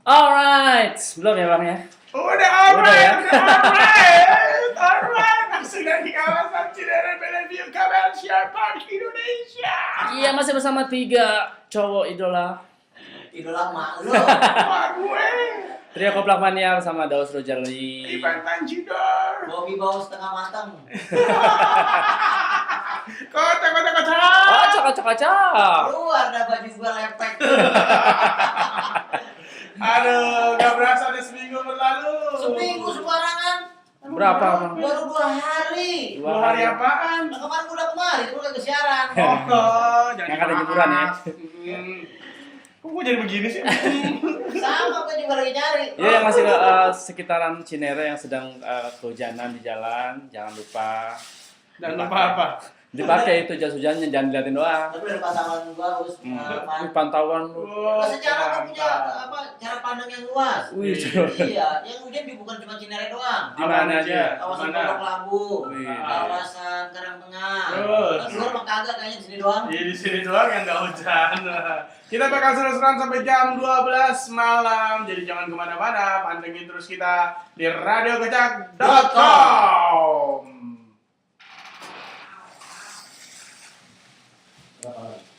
Alright, belum ya bang ya? Udah ya? alright. Langsung dari kawasan Cinere Bellevue, Commercial Park Indonesia. Iya, masih bersama 3 cowok idola. Idola mak lu. Wah gue, Trio Koplak Mania bersama Daus Rojali. Ivan Tanjidor. Bobby bau setengah matang. Kocak. Kocak. Keluar dah baju gua lepek. Aduh, gak berasa udah seminggu berlalu. Seminggu sembarangan. Berapa bang? Baru 2 hari. 2 hari apaan? Nah, kemarin gua udah kemari, gua kagak siaran. Jangan Yang ada jemuran ya. Kok gue jadi begini sih? Sama gua juga lagi nyari. Iya, yang masih sekitaran Cinere yang sedang kehujanan di jalan, jangan lupa. Dan lupa apa? Dipakai itu jas hujannya, jangan diliatin doang. Tapi dari pantauan gua harus Wih, pantauan lu. sejarah gua punya cara pandang yang luas. Wih, Iya, yang hujan bukan cuma Cinere doang. di mana aja? Kawasan Mana? Pondok Labu, Wih. kawasan Karangtengah. Terus? Luar mah kagak kayaknya di sini doang. Iya di sini doang yang nggak hujan. Kita bakal seru-seruan sampai jam 12 malam. Jadi jangan kemana-mana. Pantengin terus kita di radiokejak.com.